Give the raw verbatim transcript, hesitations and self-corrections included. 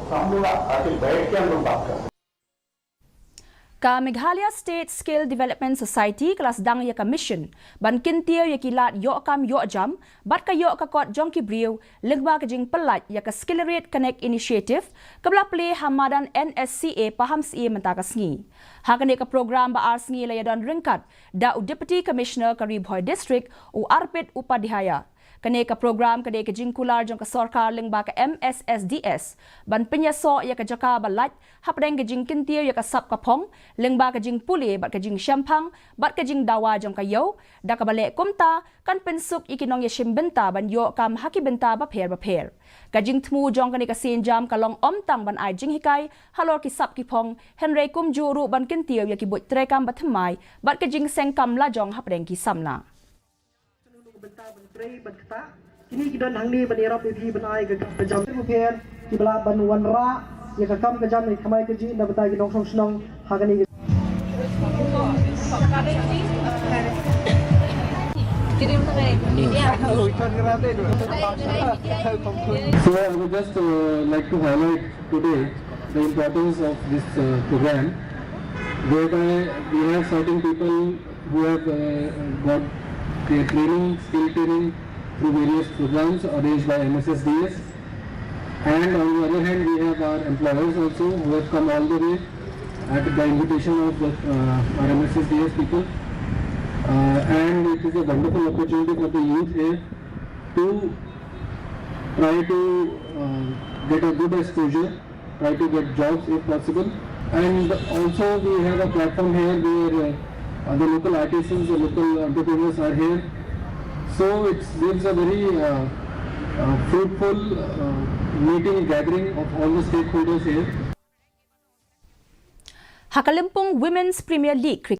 Ka Meghalaya State Skill Development Society ka la sdang ïa ka mission ban kyntiew ïa ki lad ïoh kam ïoh jam bad ka ïoh ka kot jong ki briew lyngba ka jingpyllait ïa ka Skillerate Connect Initiative kaba la plie ha madan N S C A Pahamsyiem mynta ka sngi. Ha kane ka program ba ar sngi la ïadon ryngkat da u Deputy Commissioner ka Ri Bhoi District, u Arpit Upadhyaya. Kane ka program ka dei ka jingkular jong ka sorkar lyngba ka M S S D S ban pynïasoh ïa ka jaka ba lait hapdeng ka jingkyntiew ïa ka sap ka phong lyngba ka jingpule bad ka jingshemphang bad ka jingdawa jong ka ïew, da kaba leh kumta kan pynsuk ïa ki nongïashim bynta ban ïoh kam ha ki bynta bapher bapher. Ka jingthmu jong kane ka sienjam ka long ym tang ban ai jinghikai halor ki sap ki phong, hynrei kumjuh ruh ban kyntiew ïa ki buit treikam bathymmai bad ka jingseng kam lajong hapdeng ki samla. Kine ki don hangne ban ïarap ïa phi ban ai ka kam ka jam bapher ki ba lah ban wanrah ïa ka kam ka jam ne ka kamai kajih na bynta ki nongshong shnong ha kane ka So I would just uh, like to highlight today the importance of this uh, program, whereby we have certain people who have uh, got their training, skill training through various programs arranged by M S S D S. And on the other hand, we have our employers also who have come all the way at the invitation of the uh, R M S S D S people. Uh, and it is a wonderful opportunity for the youth here to try to uh, get a good exposure, try to get jobs if possible. And also we have a platform here where uh, the local artisans, the local entrepreneurs are here. So it gives a very uh, uh, fruitful uh, meeting, gathering of all the stakeholders here. Ha ka lympung Women's Premier League